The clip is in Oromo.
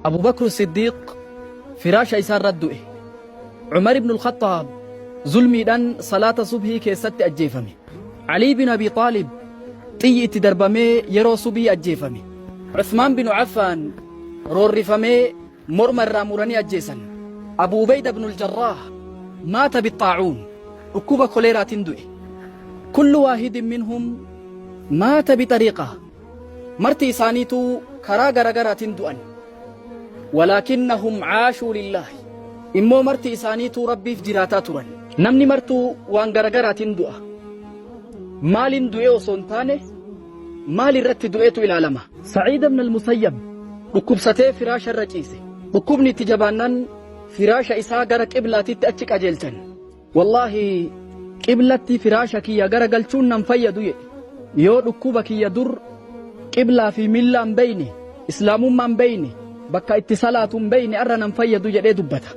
Abu Bakr Siddiiq firaasha isaa irratti du'e. Umar ibn al-Khattaab zulmiidhaan salaata subhii keessatti ajjeefame. Alii bin Abi Xaalib xiyyi itti darbamee yeroo subhii ajjeefame. Usmaan bin Affaan roorrifamee morma irraa muranii ajjeesan. Abu Ubeyda ibn al-Jarraah maata bixxaacuun dhukkuba koleeraatiin du'e. Kullu waahidin minhum maata bixariiqaa. Marti isaaniituu karaa garagaraatiin du'an. Walaakinnahum caashuu lillaahi. Immoo marti isaaniituu Rabbiif jiraataa turan. Namni martuu waan garagaraatiin du'a. Maaliin du'e osoo hin taane maal irratti du'etu ilaalama. Sa'iid ibn al-Musayyab dhukkubsatee firaasha irra ciise. Dhukkubni itti jabaannaan firaasha isaa gara qiblaatitti achi qajeelchan. Wallaahi qiblatti firaasha kiyya gara galchuun nan fayyadu jedhe. Yoo dhukkuba kiyya dur qiblaa fi millaa hin beeyne, islaamummaa hin beeyne, bakka itti salaatu hin beeyne arra nan fayyadu jedhee dubbata.